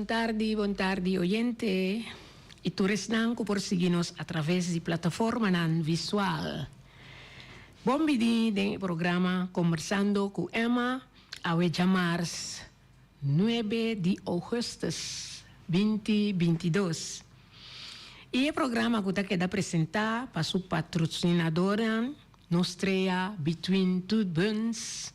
tardi, bon tardi oyente y tur esnan cu por sigui nos a traves di plataformanan visual. Bon bini den e programa Combersando cu Emma awe djamars nuebe di augustus binti bintidos. Y e programa cu ta keda presenta pa su patrocinadornan Nos Trea Between Two Buns,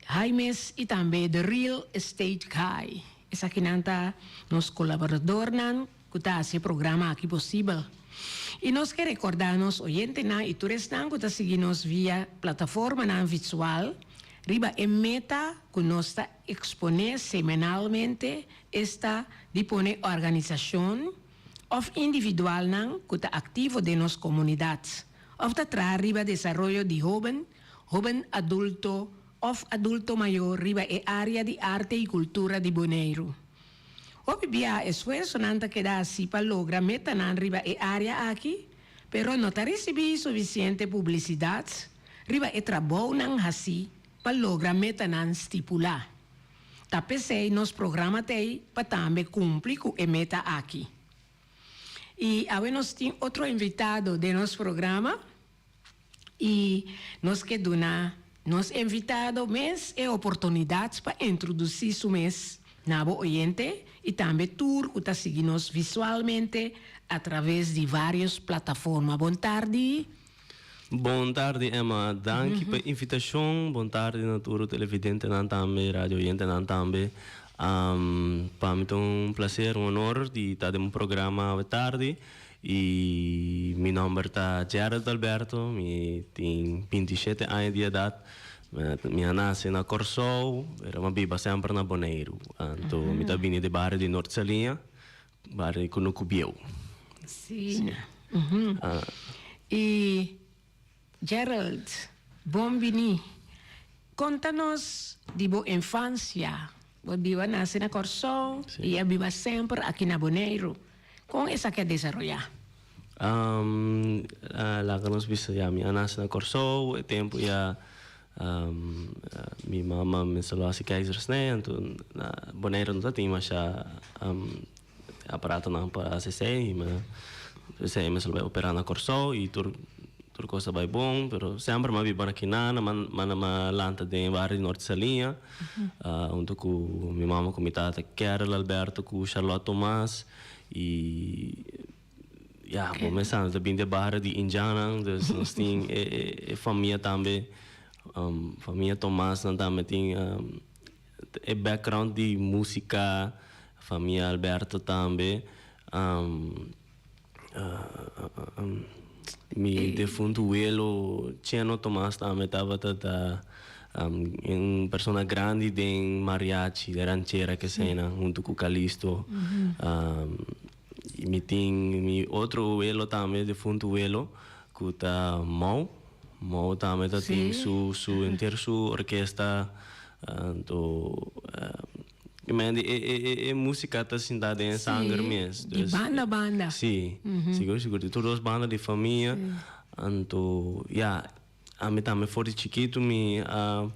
Jaimes y tambe The Real Estate Guy. Esakinan ta nos colaboradornan cu ta haci e programa aki posibel. Y nos ke recorda nos oyentenan y tur esnan cu ta sigui nos via plataformanan visual riba e meta cu nos ta expone semanalmente, esta di pone organisacion of individualnan cu ta activo den nos comunidad of ta traha riba desaroyo di hoben, hoben adulto of adulto mayor riba e area di arte y cultura di Boneiru. Hopi bia esfuersonan ta keda haci pa logra metanan riba e area aki, pero no ta ricibi suficiente publicidad riba e trabounan haci pa logra metanan stipula. Ta p'esey nos programa t'ey pa tambe cumpli cu e meta aki. Y awe nos tin otro invitado den nos programa y nos ke duna nos invitado mes e oportunidad pa introduci su mes na bo oyente y tambe tur cu ta sigui nos visualmente a traves di varios plataforma. Bon tardi. Bon tardi Emma, danki pa e invitacion, bon tardi na tur televidentenan tambe, radio oyentenan tambe. Pa mi ta un placer, un honor di ta den bo programa awe tardi y mi nomber ta Gerald Alberto, mi tin bintishete aña di edad, mi a nace na Corsou pero mi a biba semper na Boneiru, anto mi ta bini di bario di Noord Saliña. Bari ku no ku bieu. Sí. I Gerald, bon bini. Konta nos di bo infansia. Bo biba nase na Kòrsou i a biba semper aki na Boneiru. Kon esaki a desaroyá? Laga nos bisa ya, mi a nase na Kòrsou, e tempu ya mi mama mester lo hasi keizersnee, anto na Boneiru no ta tin masha aparatonan pa hasi esei, ma esei mester lo bai opera na Kòrsou i tur tur kos a bai bon, pero semper mi a biba na Kinana, mi a lanta den e bario di Norte Saliña hunto ku mi mama ku mi tata Kerel Alberto ku Charlotte Tomas i Ya, bo mes a ta bin di e bario di Indiannan, dus nos tin e famia tambe, famia Tomasnan tambe tin e background di musica, famia Alberto tambe, mi defunto welo Cheno Tomas tambe tabata ta un persona grandi den mariachi, den ranchera keseinan, hunto cu Calisto. Mi tin mi otro welo tambe, defuntu welo, ku ta Mou. Mou tambe ta tin su su henter su orkesta. Anto men di e e e musika ta sinta den e sanger mes. Di banda banda. Si, sigur sigur. Di tur dos banda di famia. Anto ya, ami tambe for di chikitu mi a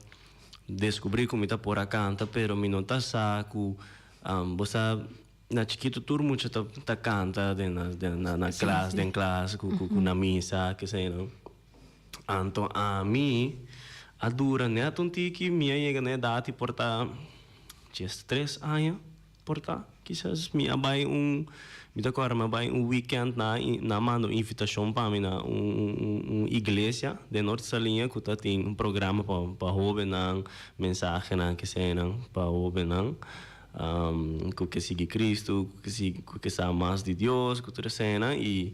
deskubrí ku mi ta por a kanta, pero mi no ta sa ku bo sa. Na chikitu tur mucha ta ta kanta den na den na na klas den klas ku ku ku na misa kesei no. Anto ami a dura nèt un tiki mi a yega na edat di por ta diestres aña por ta kisas mi a bai un mi ta kòrda mi a bai un weekend na nan a manda un invitashon pa mi na un un un iglesia den Norte Saliña ku ta tin un programa pa pa hóbennan mensahenan keseinan pa hóbennan. Ku ke sigui Kristu, ku ke sigui, ku ke sa mas di Dios, ku tur eseinan i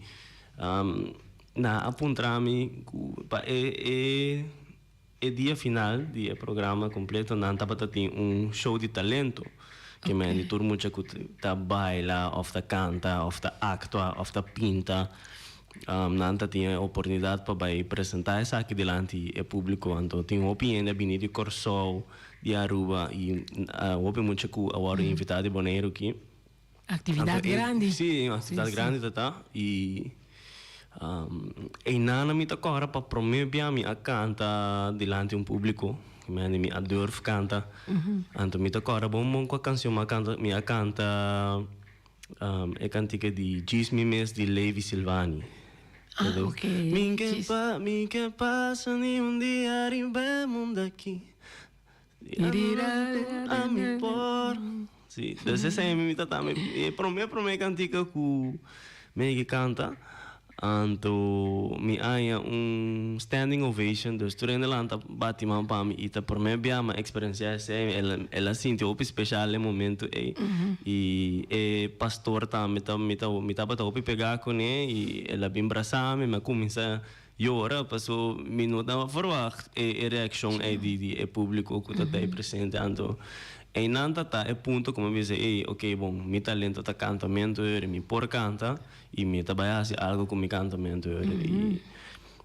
nan a puntra mi ku pa e e e dia final di e programa kompleto nan tabata tin un show di talento ke men di tur mucha ku ta baila òf ta kanta òf ta aktua òf ta pinta nan ta tin e oportunidat pa bai presentá esaki dilanti e públiko anto tin hopi hende a bini di Kòrsou. Di Aruba y hopi mucha cu a wordo invita di Boneiru aki. Actividad grandi. Si, un actividad grandi ta ta y eynana mi ta cora pa prome bia mi a canta dilanti un publico. Mi mi a durf kanta. Anto mi ta kòrda bon bon kua kanshon mi a kanta. Mi a kanta e kantika di Djis Mi Mes di Levi Silvanie. Ah, ok. Mi ke pa, mi ke pasa ni un dia riba e mundu aki. A mi por. Si, dus esei mi ta tambe e prome prome kantika ku mi a yega kanta. Anto mi haña un standing ovation, dus tur hende lanta bati man pa mi i ta prome bia mi a eksperensiá esei. El a sinti hopi speshal e momento ei. I e pastor tambe ta mi ta mi tabata hopi pegá kuné i el a bin brasá mi, mi a kuminsá yora paso mi no ta verwacht e reakshon ei di di e públiko ku ta ei presente. Anto einan ta ta e punto ku mi a bisa, ey, oke bon, mi talento ta kantamentu heur, mi por kanta i mi ta bai hasi algu ku mi kantamentu heur. I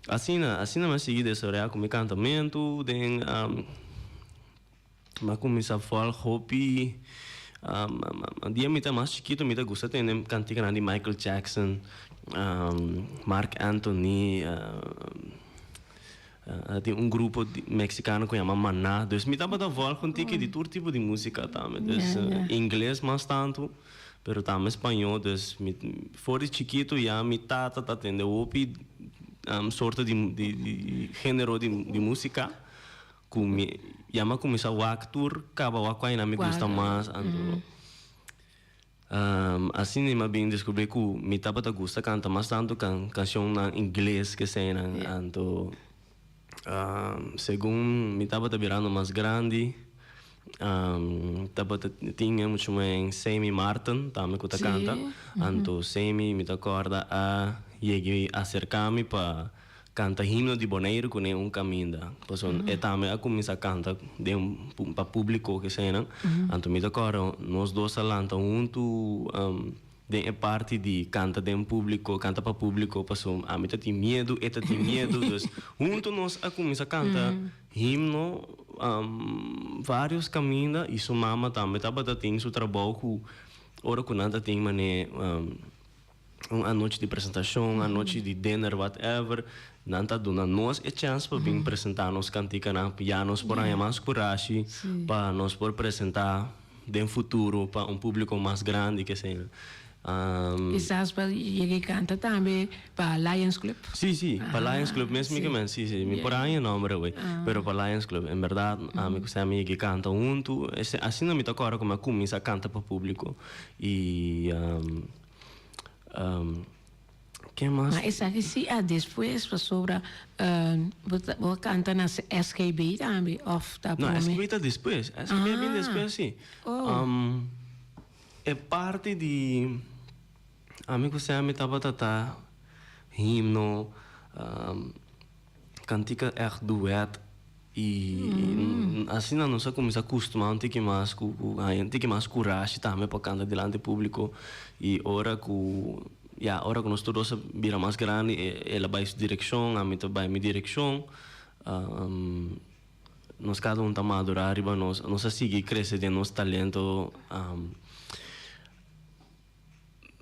asina, asina mi a sigui desaroyá ku mi kantamentu den. Mi a kuminsá vòlg hopi. Dia mi ta mas chikitu mi ta gusta tende kantikanan di Michael Jackson, Marc Anthony, tin un grupo mexicano ku yama Maná. Dus mi tabata vòlg un tiki di tur tipo di músika tambe. Dus ingles mas tantu, pero tambe spañó. Dus mi for di chikitu ya mi tata ta tende hopi sorto di género di músika. Ku mi ya mi a kuminsá wak tur kaba wak kua mi gusta mas anto asina mi a bin deskubrí ku mi tabata gusta kanta mas tantu kanshonnan ingles ke eseinan anto segun mi tabata birando mas grandi tabata tin e muchu men Sammy Martin tambe ku ta kanta anto Sammy mi ta kòrda a yega aserká mi pa Kanta himno di Boneiru kuné un kaminda. Pasobra e tambe a kuminsá kanta den pa públiko kesenan. Anto mi ta kòrda nos dos a lanta huntu den e parti di kanta den públiko, kanta pa públiko pasobra ami ta tin miedu, e ta tin miedu. Dus huntu nos a kuminsá kanta himno vários kaminda i su mama tambe tabata tin su trabou ku ora ku nan ta tin manera. Un anochi di presentacion, anochi di dinner, whatever, nan ta duna nos e chance pa bin presenta nos canticanan, ya nos por haña mas curashi pa nos por presenta den futuro pa un publico mas grandi kesey. Kisas pa yega y canta tambe pa Lions Club. Si, si, pa Lions Club mes mi ke men, si, si, mi por haña nomber awey, pero pa Lions Club, en berdad ami cu Sammy yega y canta hunto, asina mi ta acorda cu mi a cuminsa canta pa publico y. Ken mas? Ma esaki si a despues pasobra bo ta bo a kanta na SGB tambe of ta No, prome? SGB ta despues. SGB a bin despues si. Oh. E parti di ami ku Sammy tabata ta himno, Kantika ègt duèt i asina nos a kuminsá kustumá un tiki mas ku ku haña un tiki mas kurashi tambe pa kanta dilanti públiko i ora ku ya ora ku nos tur dos a bira mas grandi el a bai su direkshon ami ta bai mi direkshon nos kada un ta madurá riba nos nos a sigui krese den nos talento.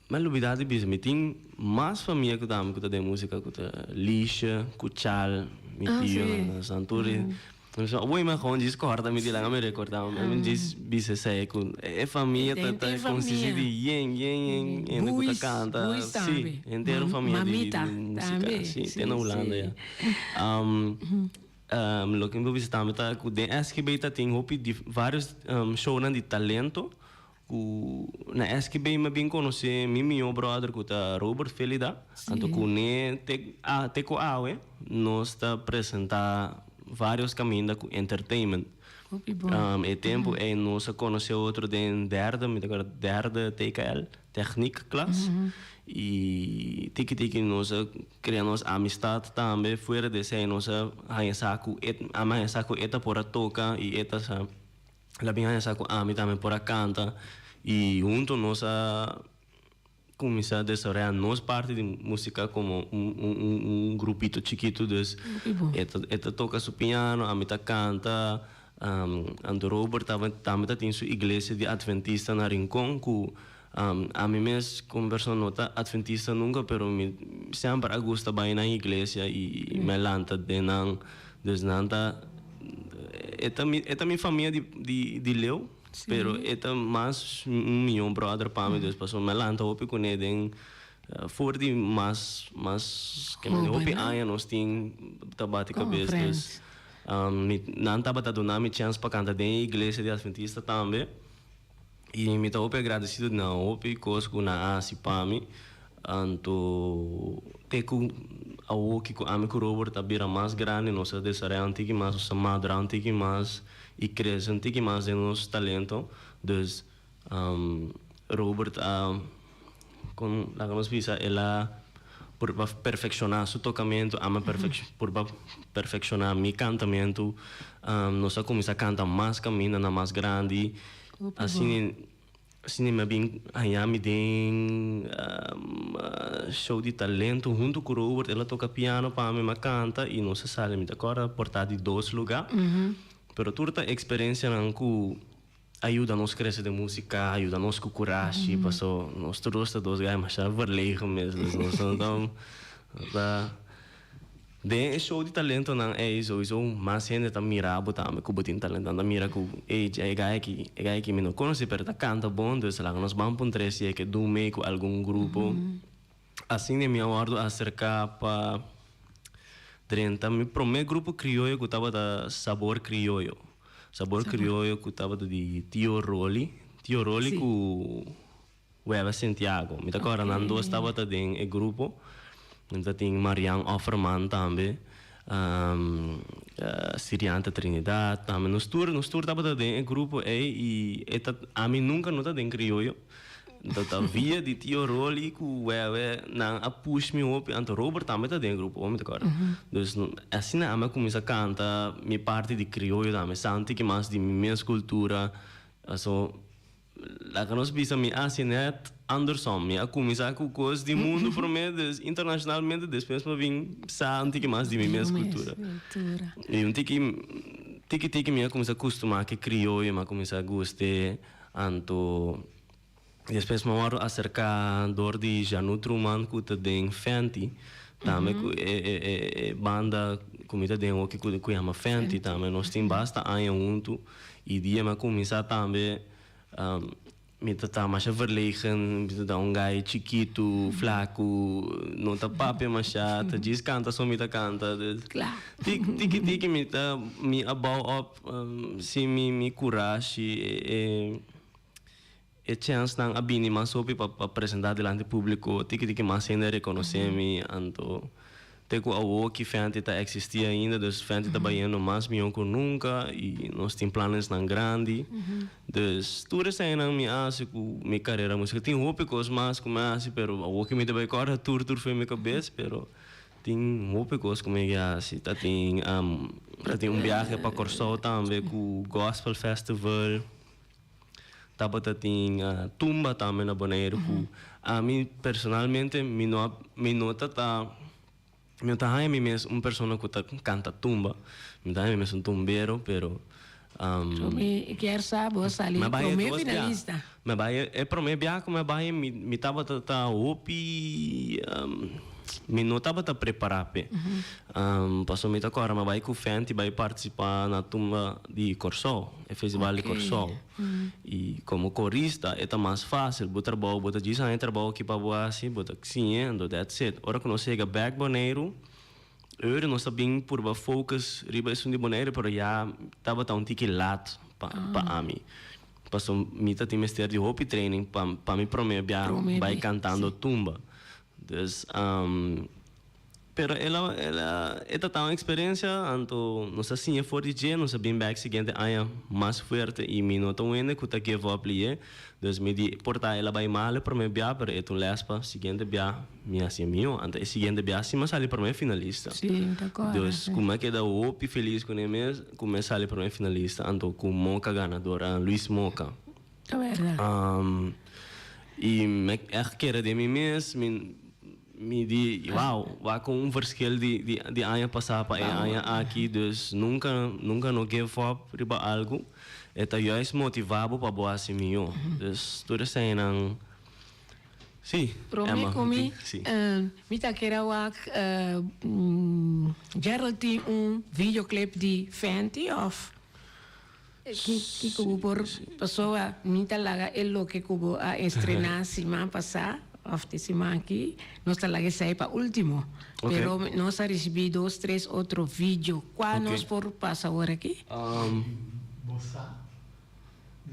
Mi a lubida di bisa mi tin mas famia ku tambe ku ta den musika ku ta Lisha, ku Chal, mi tio nan nan tur e mi bisa oe mi a gewoon djis kòrda mi di laga mi rekòrda mi djis bisa esei ku e famia ta ta konsisti di yen yen yen hende ku ta kanta si henter un famia di musika si te na Hulanda ya. Loke mi por bisa tambe ta ku den SGB ta tin hopi varios shownan di talento. Ku na SGB mi a bin konosé mi mihó bròder ku ta Robert Felida. Anto kuné te a te ku awe nos ta presentá vários kaminda ku entertainment. Hopi bon. E tempu ei nos a konosé otro den derde, mi ta kòrda derde TKL, Techniek Klas. I tiki tiki nos a krea nos amistat tambe. Fuera di esei nos a haña sa ku e, ami a haña sa ku e ta por a toka i e ta sa. El a bin haña sa ku ami tambe por a kanta i hunto nos a kuminsá desaroyá nos parti di músika komo un un grupito chikitu. Dus e ta e ta toka su piano, ami ta kanta. Anto Robert tambe ta tin su iglesia di atventista na Rincon ku ami mes komo persona no ta atventista nunka pero mi semper a gusta bai nan iglesia i mi a lanta den nan. Dus nan ta. E ta mi e ta mi famia di di di leu, pero e ta mas un mion brother pa mi, dus pasobra mi a lanta hopi kuné den for di mas mas ke mende hopi aña nos tin ta bati kabes, dus mi nan tabata duna mi chèns pa kanta den e iglesia di Adventista tambe. I mi ta hopi agradecido di nan hopi cos cu nan a haci pa mi. Anto te cu awoki cu ami cu Robert a bira mas grandi nos a desaroya un tiki mas, nos a madura un tiki mas y crece un tiki mas den nos talento. Dus Robert a con laga nos bisa el a purba perfecciona su tocamento, ami a purba perfecciona mi cantamento. Nos a cuminsa canta mas camindanan mas grandi. Asina asina mi a bin haña mi den show di talento hunto cu Robert. El a toca piano pa mi, mi a canta y nos a sali, mi ta acorda, por ta di dos lugar. Pero tur ta experiencianan cu a yuda nos crece den musica, a yuda nos cu curashi, paso nos tur dos ta dos guy masha verlegen mes, dus nos no ta ta. Den e show di talentonan ey souiso mas hende ta mira bo tambe cu bo tin talento. Nan ta mira cu ey e guy aki e guy aki mi no conoci pero ta canta bon dus laga nos ban puntra si e ke dun mee cu algun grupo. Asina mi a wordo acerca pa drenta mi prome grupo crioyo cu tabata Sabor Crioyo. Sabor Crioyo cu tabata di Tio Rolly. Tio Rolly cu. Webe Santiago. Mi ta kòrda nan dos tabata den e grupo. Mi ta tin Marian Offerman tambe, Sirianta Trinidad tambe. Nos tur, nos tur tabata den e grupo ei i e ta, ami nunka no ta den krioyo. Anto ta via di tio Rolly ku Webe nan a push mi hopi. Anto Robert tambe ta den e grupo, mi ta kòrda. Dus asina ami a kuminsá kanta mi parti di krioyo tambe, santi ki mas di mi mes kultura. Aso. Laga nos bisa mi hasi net andersom. Mi a kuminsá ku kos di mundu promé, dus internashonalmente, despues mi a bin sa un tiki mas di mi mes kultura. I un tiki, tiki tiki mi a kuminsá kustumá ku e krioyo, mi a kuminsá gust'é. Anto despues mi a wòrdu aserká dor di Janu Truman ku ta den Fenty, tambe ku e e banda ku mi ta den hoki ku yama Fenty tambe. Nos tin basta aña huntu. I dia mi a kuminsá tambe mi ta ta masha verlegen, mi ta ta un gai chikitu, flaku, no ta papia masha, ta djis kanta so mi ta kanta. Tiki tiki tiki mi ta mi a bou op si mi mi kurashi e e chènsnan a bini mas hopi pa pa presentá dilanti públiko, tiki tiki mas hende a rekonosé mi, anto te ku awoki Fenty ta eksistí ainda, dus Fenty ta bayendo mas mihó ku nunka i nos tin planesnan grandi, dus tur eseinan mi a hasi ku mi karera musikal. Tin hopi kos mas ku mi a hasi pero awoki mi ta bai kòrda tur tur for mi kabes pero tin hopi kos ku mi a hasi. Ta tin ta tin un biahe pa Kòrsou tambe ku Gospel Festival. Tabata tin tumba tambe na Boneiru ku ami personalmente mi no a mi no ta ta mi no ta haña mi mes un persona ku ta kanta tumba mi ta haña mi mes un tumbero pero Mi kier sa bo a sali prome finalista. Mi a bai e prome biaha ku mi a bai mi mi tabata ta hopi mi no tabata prepara p'e. Pasobra mi ta kòrda mi a bai ku Fenty bai partisipá na tumba di Kòrsou, e festival di Kòrsou. I komo korista e ta mas fásil, bo trabou bo ta djis haña e trabou aki pa bo hasi, bo ta siña, anto that's it. Ora ku nos yega bèk Boneiru, eur nos ta bin purba focus riba esun di Boneiru, pero ya tabata un tiki lat pa pa ami. Pasobra mi ta tin mester di hopi training pa pa mi promé bia bai kantando tumba. Dus pero el a el a e ta ta un experiencia anto nos a siña for di dje nos a bin bek siguiente aña mas fuerte y mi no ta un hende cu ta give up liye dus mi di por ta el a bay mal e prome bia pero e ta un les pa siguiente bia mi haci e miho anto e siguiente bia si mi a sali prome finalista dus cu mi a keda hopi feliz cune mes cu mi a sali prome finalista anto cu Moca ganador Luis Moca. Ta berdad. Y mi echt kere den mi mes, mi mi di wow, wak un verschil di di di aña pasa pa e aña aki, dus nunca nunca no give up riba algo, e ta juist motiva bo pa bo haci mijo, dus tur eseinan si, Prome Emma, cu mi, si. mi ta kere wak Gerald tin un videoclip di Fenty of? Kiko bo por pasobra mi ta laga e loke ku bo a estrená siman pasá òf te siman aki nos ta laga esei pa último. Pero nos a risibí dos tres otro video. Kua nos por pasa awor aki? Bo sa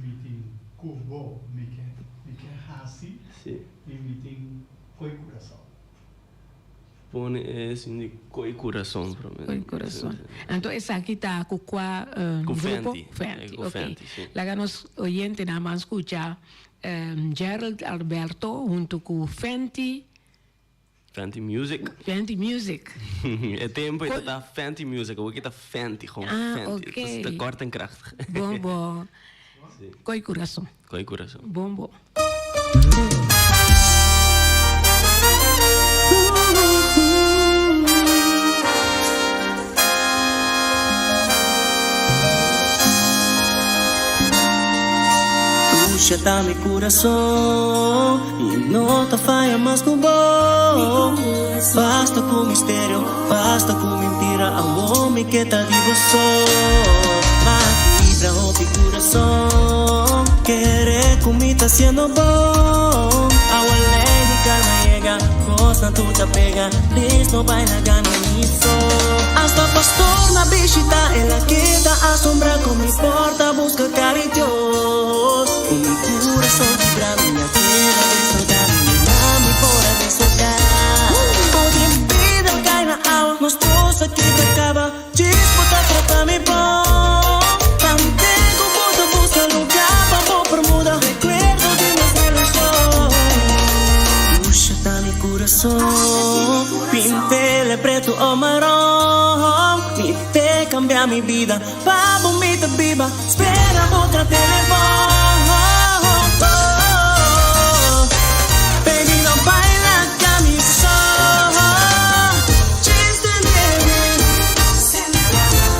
mi tin ku bo mi ke mi ke hasi i mi tin ko'i kurason. Pone e sin di ko'i kurason prome. Ko'i kurason. Anto esaki ta ku kua Ku grupo? Fenty. Fenty, Ku ok. Fenty, si. Laga nos oyentenan ban skucha Gerald Alberto huntu ku Fenty. Fenty Music. Fenty Music. E tempo e ta Fenty Music, awor ki ta Fenty, gewoon Ah, Fenty. ok. Ta kort en krachtig. Bon bon. Si. Ko'i kurason. Ko'i kurason. Bon bon. Tusha ta mi kurason i no ta faya mas ku bo. Basta ku misterio, basta ku mentira, awor mi ke ta di bo so. M'a kibra hopi kurason, kere ku mi ta hasiendo bon. Awor lei di karma yega, kosnan tur ta pega, please no bai laga mi mi so. Hasta pastor na bishita, el a keda asombra ku mi por ta buska kari Dios. Ku mi kurason kibra mi a keda destrogá, mi na mi por a desogá. Oye bida kai na awa, nos dos a kibra kaba, djis bo ta trata mi bon. Tanten ku bo ta buska luga pa bo por muda, rekuerdo di nos relashon. Dusha ta mi kurason, pintele pretu o maron. Mi te kambia mi bida, pa bo mi ta biba, spera bo tra telefon. Baby no bai laga mi so, djis tende mi,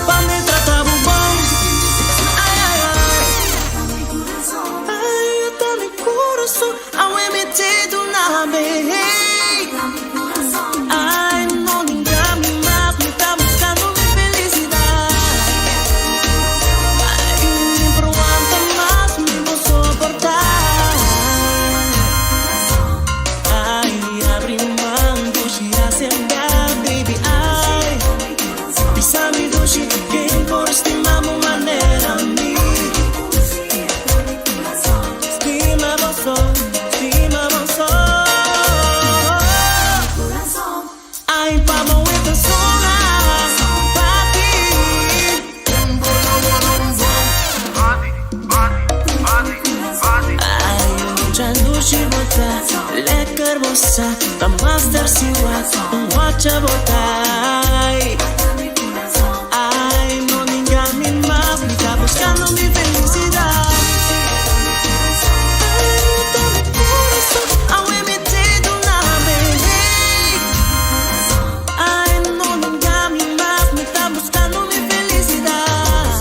pa mi trata bo bon. Ai ai ai, ai ta mi kurason, awe mi te duna mi. Ai no ninga mi mas, mi ta buskando mi felisidat. Ai mi por wanta mas, mi por soportá. Ai abri man, dushi asembra, baby ai. Bisa mi dushi, ken por stima bo manera mi. Stima bo so, stima bo so. Ai pa bo e persona, pa ti. Ai mucha dushi bo ta, lekker bo sa, ta master si wak, un wacha bo ta. Ai, ai no ninga mi mas, mi ta buskando mi felisidat. Ai ta mi kurason, awe mi te duna mi. Ai no ninga mi mas, mi ta buskando mi felisidat.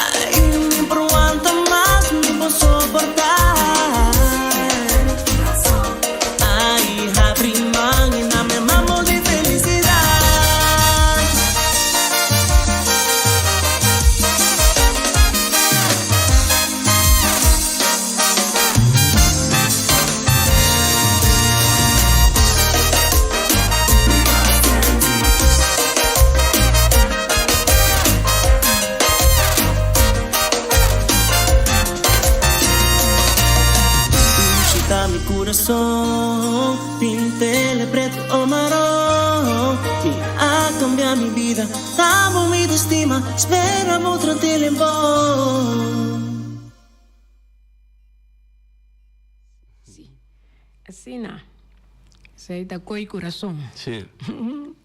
Ai mi por wanta mas, mi por soportá. Ai habri man i na mi mamo di felisidat. Dushi ta mi kurason, pintele pretu o maron. Mi a kambia mi bida, ta bo mi ta stima, spera bo tra telefon. Si, asina. Esei ta ko'i kurason. Si.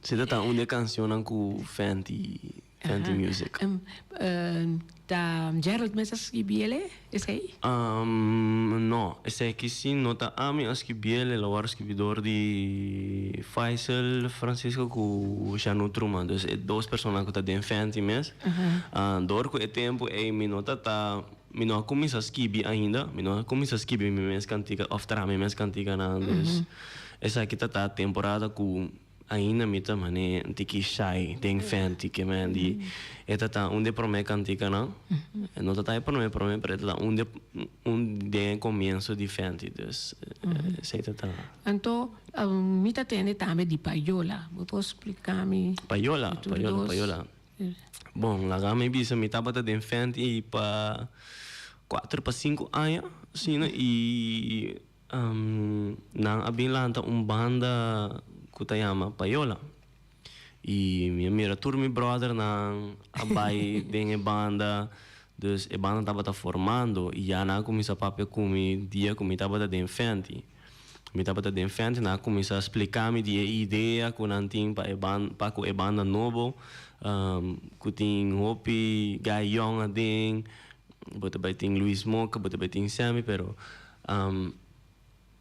Si ta ta un di e kanshonnan ku Fenty, Fenty Music. Ta Gerald mes a skibi el esei? No, esaki si no ta ami a skibi el, el a wòrdu skibi dor di Faisal Francisco ku Shanu Truman. Dus e dos personanan ku ta den Fenty mes. Dor ku e tempu ei mi no ta ta, mi no a kuminsá skibi ainda, mi no a kuminsá skibi mi mes kantika òf traha mi mes kantikanan. Dus esaki ta ta temporada ku. Ainda mi ta mane un tiki shy den Fenty ke men di e ta ta un di e prome kantikanan. E no ta ta e prome prome pero e ta ta un di un den e komienso di Fenty dus esei ta ta. Anto mi ta tende tambe di Payola. Bo por splika mi? Payola, Payola, Payola. Bon, laga mi bisa mi tabata den Fenty pa kuater pa sinku aña asina i Nan a bin lanta un banda ku ta yama Payola. I mi a mira tur mi bròdernan a bai den e banda. Dus e banda tabata formando i ya nan a kuminsá papia ku mi dia ku mi tabata den Fenty. Mi tabata den Fenty, nan a kuminsá splika mi di e idea ku nan tin pa e ban pa ku e banda nobo ku tin hopi guy yòn aden. Bo ta bai tin Luis Moka, bo ta bai tin Sammy, pero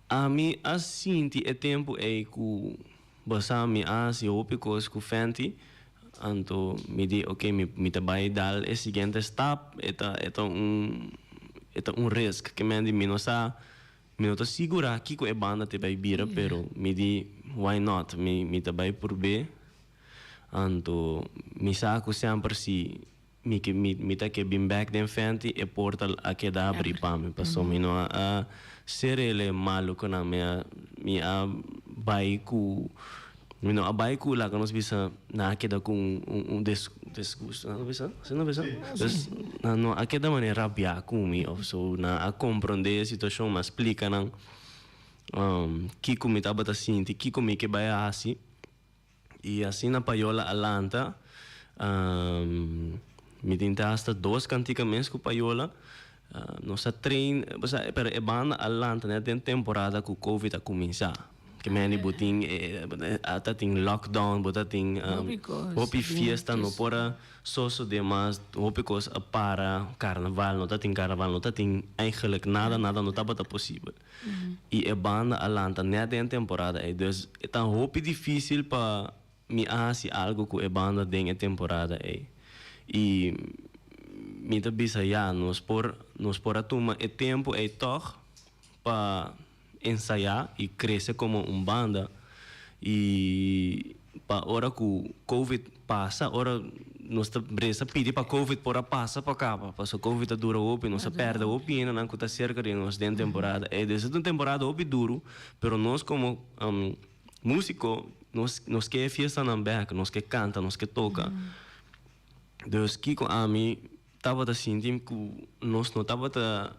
Ami a sinti e tempu ei ku bo sa mi a hasi hopi kos ku Fenty, anto mi di oke mi mi ta bai dal e siguiente stap, e ta e ta un e ta un risk ke men di mi no sa mi no ta sigurá kiko e banda ta bai bira pero mi di why not mi mi ta bai purb'é anto mi sa ku semper si Mi ke mi mi ta ke bin bek den Fenty e porta a keda abri pa mi paso mi no a serele malu ku nan mi a mi a bai ku mi no a bai ku laga nos bisa nan a keda ku un un un des disgusto nan ta bisa asina nan ta bisa dus nan no a keda manera rabia ku mi of so nan a komprende e situashon mi a splika nan kiko mi tabata sinti kiko mi ke bai hasi. I asina Payola a lanta. Mi tin te hasta dos kantika mes ku Payola. Nos a train, osea, pero e banda a lanta net den temporada ku Covid a kuminsá. Ke meni bo tin, ata tin lockdown, bo ta tin hopi fiesta no por a sosodé mas, hopi kos a para, karnaval, no ta tin karnaval, no ta tin eigenlijk nada, nada no tabata posibel. I e banda a lanta nèt den e temporada ei. Dus e ta hopi difísil pa mi a hasi algu ku e banda den e temporada ei. I mi ta bisa ya, nos por nos por a tuma e tempu ei tòg pa ensayá i krese komo un banda. I pa ora ku Covid pasa, ora nos ta resa pidi pa Covid por a pasa pa kaba, pasobra Covid a dura hopi, nos a pèrdè hopi hendenan ku ta serka di nos den temporada. E des ta un temporada hopi duru, pero nos komo músiko nos nos ke e fiestanan bèk, nos ke kanta, nos ke toka. Dus kiko ami tabata sinti ku nos no tabata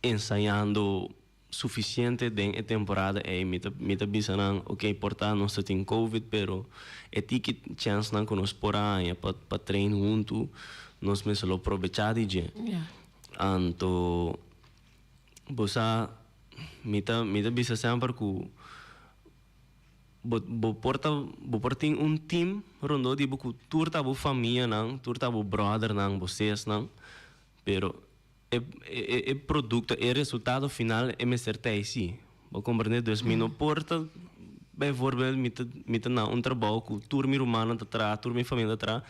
ensayando Suficiente den e temporada ey mi ta mi ta bisa nan ok por ta nos ta tin covid pero e tiki chance nan cu nos por a haña pa pa train hunto nos mester lo probecha di dje. Anto bo sa mi ta mi ta bisa semper cu bo bo por ta bo por tin un team rondó di bo cu tur ta bo famianan tur ta bo brothernan bo sesnan pero E e produkto, e resultado final e mester ta ei sí. Bo komprendé? Dus mi no por ta, bijvoorbeeld, mi ta mi ta na un trabou ku tur mi rumannan ta traha, tur mi famia ta traha,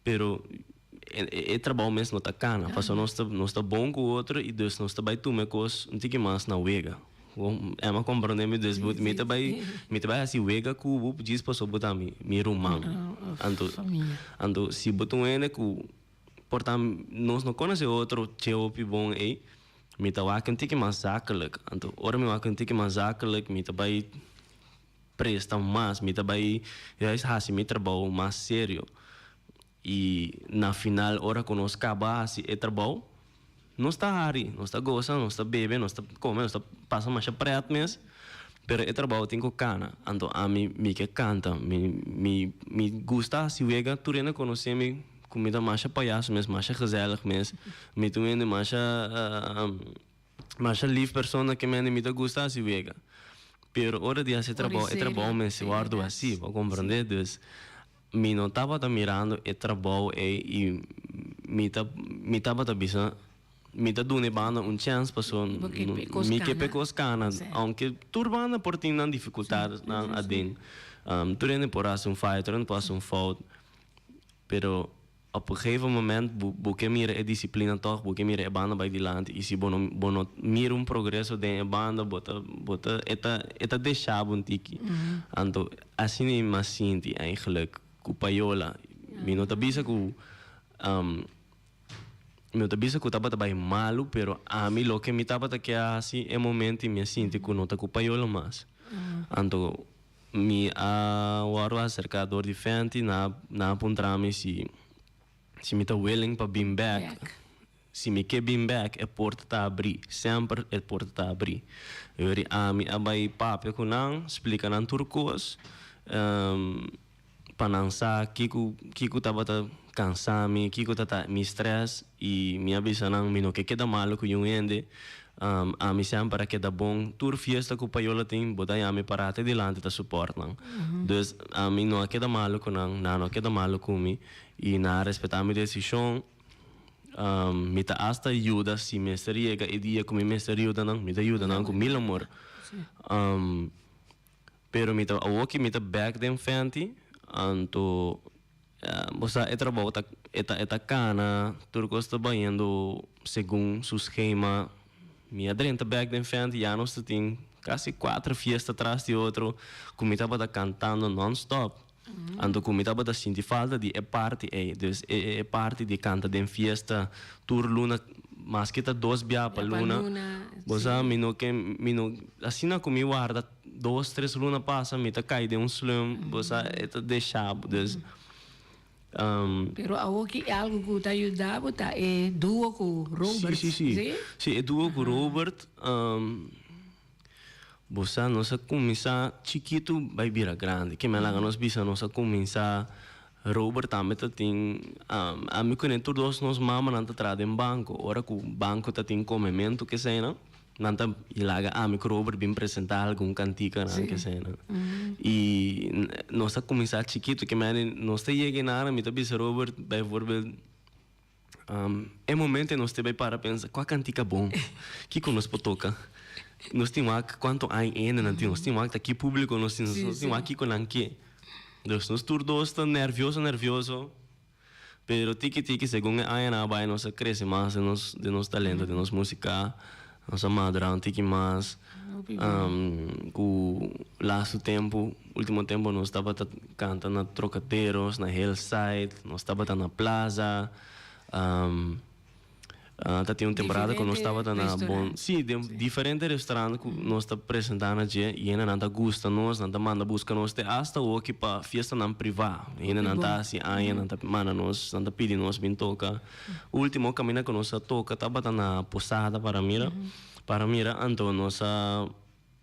pero e e trabou mes no ta kana, pasobra nos ta nos ta bon ku otro i dus nos ta bai tuma e kos un tiki mas na wega. Bo Emma komprendé mi? Dus mi ta bai mi ta bai hasi wega ku bo djis pasobra bo ta mi mi ruman. Anto anto si bo ta un hende ku Por ta nos no conoce otro tjeu hopi bon ey, mi ta wak un tiki mas zakelijk. Anto ora mi wak un tiki mas zakelijk mi ta bay presta mas, mi ta bay juist haci mi trabou mas serio. Y na final ora cu nos caba haci e trabou, nos ta hari, nos ta goza, nos ta bebe, nos ta come, nos ta pasa masha pret mes, pero e trabou tin cu cana. Anto ami mi ke canta, mi mi mi gusta haci wega, tur hende conoce mi. Ku mi ta masha payaso mes, masha gezellig mes. Mi ta un hende masha masha lief persona ke mende mi ta gusta hasi wega. Pero ora di hasi e trabou, e trabou mester wòrdu hasí, bo a komprendé? Dus mi no tabata mirando e trabou ei i mi ta mi tabata bisa mi ta duna e banda un chèns paso mi ke pa e kos kana. Ounke tur banda por tin nan difikultatnan aden. Tur hende por hasi un faya, tur hende por hasi un fout. Pero. Op een gegeven moment bo bo ke mira e disiplina tòg, bo ke mira e banda bai dilanti i si bo no bo no mira un progreso den e banda bo ta bo ta e ta e ta desha bo un tiki. Anto asina mi mas sinti eigenlijk ku Payola. Mi no ta bisa ku mi no ta bisa ku tabata bai malu pero ami loke mi tabata ke a hasi e momento i mi a sinti ku no ta ku Payola mas. Anto Mi a wòrdu aserká dor di Fenty, nan a puntra mi si si mi ta willing pa bin bèk. Si mi ke bin bèk, e porta ta abrí, semper e porta ta abrí. Yori ami a bai papia ku nan, splika nan tur kos, pa nan sa kiko kiko tabata kansa mi, kiko ta ta mi strès i mi a bisa nan mi no ke keda malu ku yun hende, ami semper a keda bon, tur fiesta ku Payola tin bo ta haña mi pará te dilanti ta support nan. Dus ami no a keda malu ku nan, nan no a keda malu ku mi i nan a respetá mi desishon, mi ta asta yuda si mester yega e dia ku mi mester yuda nan, mi ta yuda nan ku mil amor. Pero mi ta awoki mi ta bek den Fenty anto bo sa e trabou ta e ta e ta kana tur kos ta bayendo segun su schema mi a drenta bek den Fenty ya nos ta tin kasi kuater fiesta tras di otro ku mi tabata kantando non stop anto ku mi tabata sinti falta di e parti ei dus e e parti di kanta den fiesta tur luna maske ta dos bia pa luna bo sa mi no ke mi no asina ku mi warda Dos tres luna pasa mi ta kai den un slum bo sa e ta desha bo dus. Pero awor ki algo ku ta yuda bo ta e duo ku Robert si? Si si si e duo ku Robert bo sa nos a kuminsá chikitu bai bira grandi ke mi a laga nos bisa nos a kuminsá Robert tambe ta tin ami kuné tur dos nos mamanan ta traha den banko ora ku banko ta tin komementu keseinan. Nan ta laga ami ku Robert bin presentá algun kantikanan kesenan. I nos a kuminsá chikitu ke mende nos ta yega enara mi ta bisa Robert bijvoorbeeld e momento ei nos ta bai para pensa kua kantika bon? Kiko nos por toka? Nos tin wak kuantu aña ene nan tin nos tin wak ta ki públiko nos tin nos tin wak kiko nan ke. Dus nos tur dos ta nervioso nervioso. Pero tiki tiki segun e añanan a bai nos a crece mas den nos den nos talento den nos musica nos a madura un tiki mas cu lastu tempo ultimo tempo nos tabata canta na Trocaderos na Hillside nos tabata na Plaza. Ta tin un temporada ku nos tabata na bon, sí, den diferente restaurant ku nos ta presentá na dje i hendenan ta gusta nos, nan ta manda buska nos te asta awoki pa fiestanan privá. Hendenan ta hasi aña, nan ta manda nos, nan ta pidi nos bin toka. Último kaminda ku nos a toka tabata na Posada para mira, para mira, anto nos a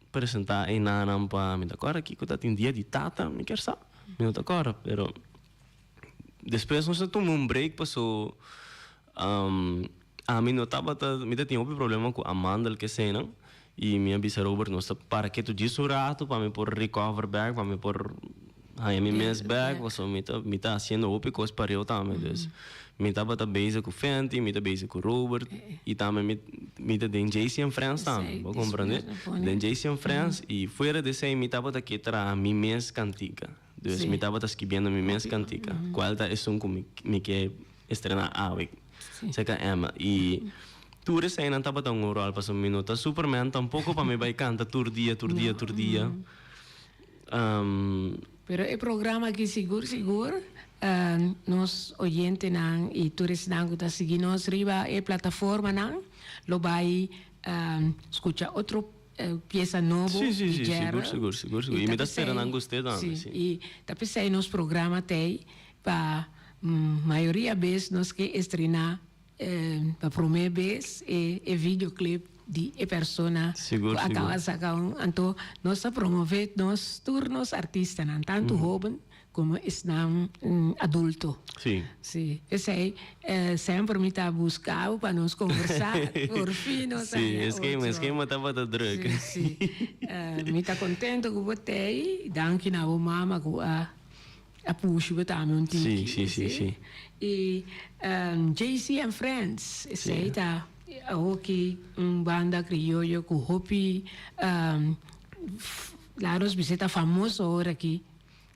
presentá einanan pa, mi ta kòrda kiko ta tin dia di tata, mi kier sa, mi no ta kòrda, pero Despues nos a tuma un break paso ami no tabata, mi ta tin hopi problema ku amandel kesenan i mi a bisa Robert nos ta para ketu djis un rato pa mi por recover bek, pa mi por haña mi mes bek paso mi ta mi ta hasiendo hopi kos pareu tambe dus mi tabata bezig ku Fenty, mi ta bezig ku Robert i tambe mi mi ta den JC and Friends tambe bo comprende den JC and Friends i fuera di esei mi tabata ke traha mi mes kantika. Dus mi tabata skibiendo mi mes kantika, kual ta esun ku mi mi ke estrená awe serka Emma. I tur eseinan tabata un ròl pasobra mi no ta Superman tampoko pa mi bai kanta tur dia, tur dia, tur dia. Pero e programa aki sigur sigur nos oyentenan i tur esnan ku ta sigui nos riba e plataformanan lo bai skucha otro piesa nobo Sí, sí, di sí, Gerald. sigur, sigur, sigur, sigur. I I ta mi ta spera p'esei, nan gust'é tambe, sí, sí. i ta p'esei nos programa t'ei pa mayoria bes nos ke estrená pa promé bes e e videoclip di e persona Sigur, ku a sigur. kaba saka un. Anto nos ta promové nos tur nos artistanan, tantu hoben Como esnan adulto. Sí. Sí. Esey semper mi ta busca bo pa nos conversa. Por fin nos a Sí, haña es que otro. es que mi tabata druk. Sí, sí. Mi ta contento cu bo t'ey. Danki na bo mama cu a a pushi bo tambe un tiki. Sí, sí, sí, sí. Y JC and Friends, esey ta awoki un banda crioyo cu hopi, laat nos bisa ta famoso ora aki.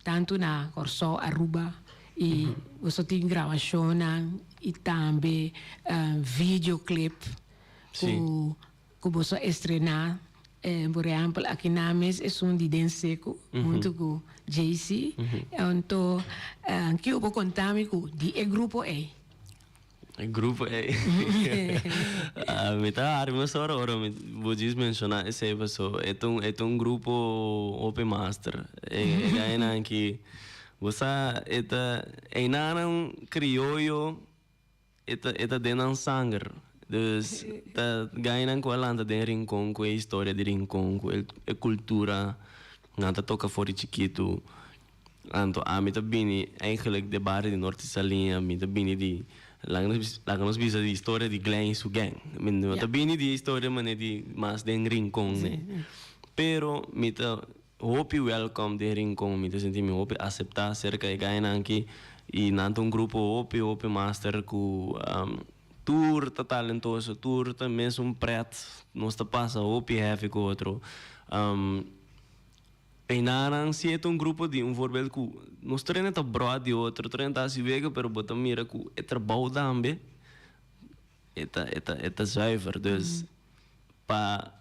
Tantu na Kòrsou, Aruba I boso tin grabashonnan i tambe videoclip ku ku boso a estrená. Por ehèmpel aki nan mes esun di Den Seku huntu ku Jay-Z. Anto kiko bo konta mi ku di e grupo ei? E grupo ei. Mi ta hari mesora ora mi bo djis menshoná esei paso e ta un e ta un grupo hopi master. E gainan ki bo sa e ta einanan krioyo e ta e ta den nan sanger. Dus ta gainan ku a lanta den Rincon ku e historia di Rincon ku e kultura nan ta toka for di chikitu. Anto ami ta bini eigenlijk de bario di Norte Saliña, mi ta bini di, laga nos laga nos bisa di historia di Glen y su gang. Mi no ta bini di e historia manera di mas den Rincon ne. Pero mi ta hopi welcome den Rincon, mi ta sinti mi hopi acepta cerca e gainan aki y nan ta un grupo hopi hopi master cu tur ta talentoso, tur ta mesun pret, nos ta pasa hopi heavy cu otro. Einanan si e ta un grupo di un voorbeeld ku nos tur hende ta bròt di otro, tur hende ta hasi wega pero bo ta mira ku e trabou tambe e ta e ta e ta zuiver. Dus pa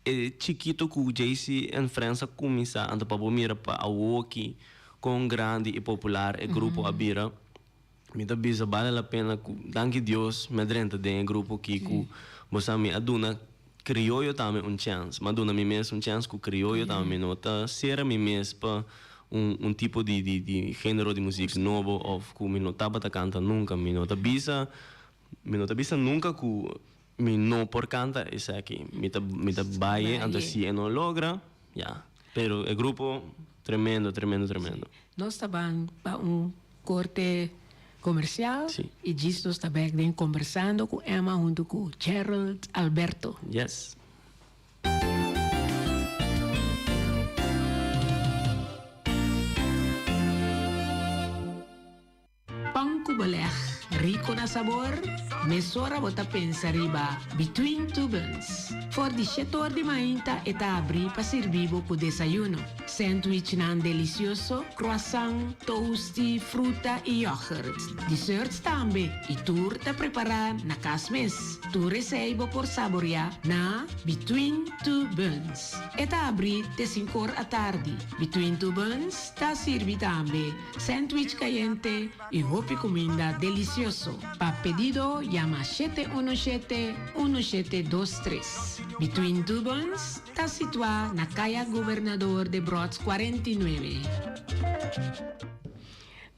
e chikito ku Jaycee and Friends a kuminsá anto pa bo mira pa awoki kon grandi i popular e grupo a bira mi ta bisa bale la pena ku danki Dios mi a drenta den e grupo aki ku bo sa mi a duna krioyo tambe un chèns. Mi a duna mi mes un chèns ku krioyo tambe. Mi no ta sera mi mes pa un un tipo di di di género di muzik nobo òf ku mi no tabata kanta nunka. Mi no ta bisa mi no ta bisa nunka ku mi no por kanta esaki. Mi ta mi ta bai e anto si e no logra ya. Pero e grupo tremendo tremendo tremendo. Nos ta ban pa un Corte Comercial y djis nos ta bek den Conversando cu Emma hunto cu Gerald Alberto. Yes. Pan cu beleg rico na sabor? Mesora bo ta pensa riba Between Two Buns. For di shetor di mainta e ta abri pa sirbi bo cu desayuno. Sandwichnan delicioso, croissant, toasty, fruta y yoghurt. Desserts tambe y tur ta prepara na cas mes. Tur esey bo por saborea na Between Two Buns. E ta abri te sinkor atardi. Between Two Buns ta sirbi tambe sandwich cayente y hopi cuminda delicioso. Pa pedido yama 717 1723. Between Two Buns Ta situá na Kaya Gobernador Debrotz 49.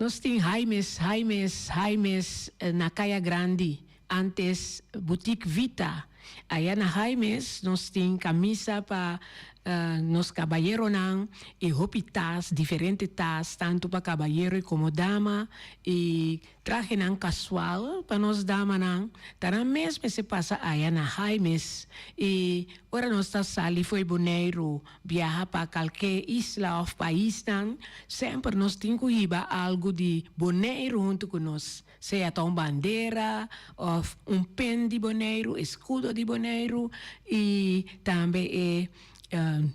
Nos tin Jaimes, Jaimes, Jaimes na Kaya Grandi, antes Boutique Vita. Aya na Jaimes nos tin kamisa pa nos kabayeronan i hopi tas, diferente tas, tantu pa kabayero i komo dama i Trahenan kasual pa nos damanan ta nan mes mester pasa aya na Jaimes i ora nos ta sali fo'i Boneiru biaha pa kalke isla òf paisnan semper nos tin ku hiba algu di Boneiru huntu ku nos, sea ta un bandera òf un pen di Boneiru, eskudo di Boneiru i tambe e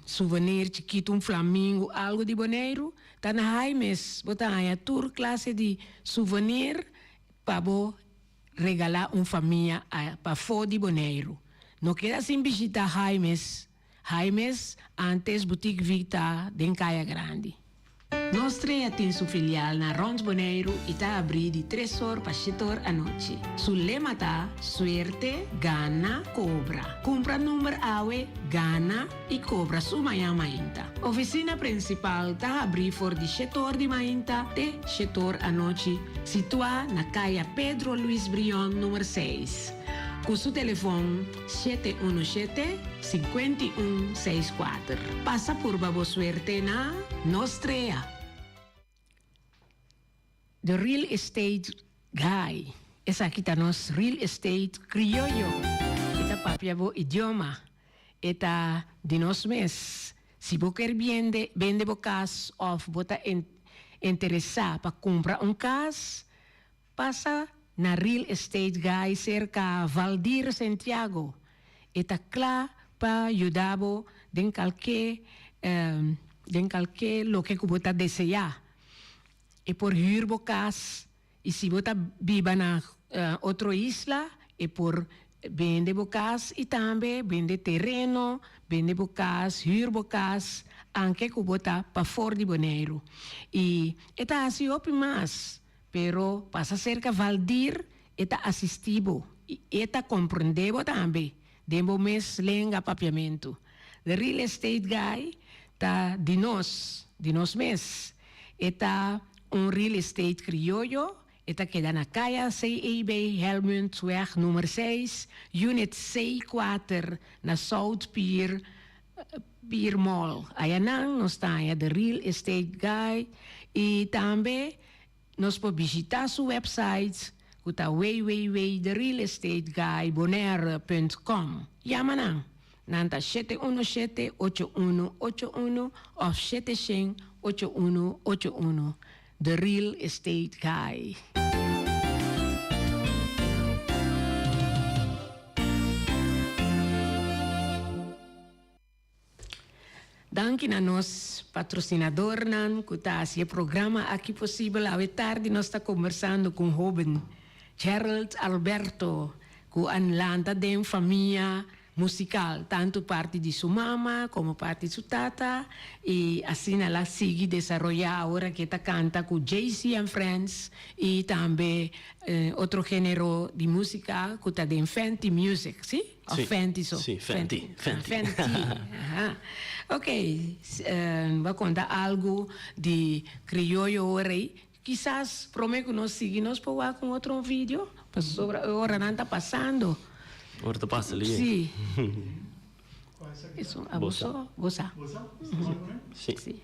souvenir chikitu un flamingo algu di Boneiru. Ta na Jaimes bo ta haña tur klase di souvenir pa bo regalá un famia pafó di Boneiru. No keda sin bishitá Jaimes. Jaimes, antes Boutique Vita den Kaya Grandi. Nos Trea tin su filial na rònt Boneiru i ta abrí di tres or pa shete or anochi. Su lema ta, Suerte, gana, kobra. Kumpra number awe, gana. i kobra su mañan mainta. Ofisina prinsipal ta habrí for di shetor di mainta te shetor anochi, situá na Kaya Pedro Luis Brion numer seis, ku su telefon 717 51 64. Pasa purba bo suerte na Nos Trea! The Real Estate Guy, Esaki ta nos real estate krioyo. E ta papia bo idioma. E ta di nos mes. Si bo ker biende, bende bo kas òf bo ta interesá pa kumpra un kas, pasa na Real Estate Guy serka Valdir Sentiago. E ta kla pa yuda bo den kalke den kalke loke ku bo ta deseá. E por hür bo kas i si bo ta biba na otro isla e por bende bo kas i tambe bende tereno, bende bo kas, hür bo kas, anke ku bo ta pafor di Boneiru. I e ta hasi hopi mas, pero pasa serka Valdir e ta asistí bo i e ta komprendé bo tambe den bo mes lenga Papiamentu. The Real Estate Guy ta di nos, di nos mes. E ta un real estate krioyo, e ta keda na Kaya CEB Helmundsweg nummer seis, unit C kuater na South Pier, Pier Mall. Ayanan nos ta haña The Real Estate Guy i tambe nos por bishita su website ku ta www.therealestateguybonaire.com. Yama nan. Nan ta 717 8181 òf 700 8181. The Real Estate Guy. Danki na nos patrosinadornan ku ta hasi e programa aki posibel. Awe tardi nos ta kombersando ku un hoben, Gerald Alberto, ku a lanta den famia musical, tantu parti di su mama como parti di su tata, y asina el a sigui desaroya awor aki e ta canta cu JC and Friends y tambe otro genero di musica cu ta den Fenty Music, si? Of Si, Fenty so? si, Fenty, Fenty. Fenty, aha. Ok, bo a conta algo di crioyo awor ey, Kisas prome ku nos sigui nos por wak un otro video pasobra e oranan ta pasando. Ora ta pasa li. Si. Esun a boso gosa. Si. Si.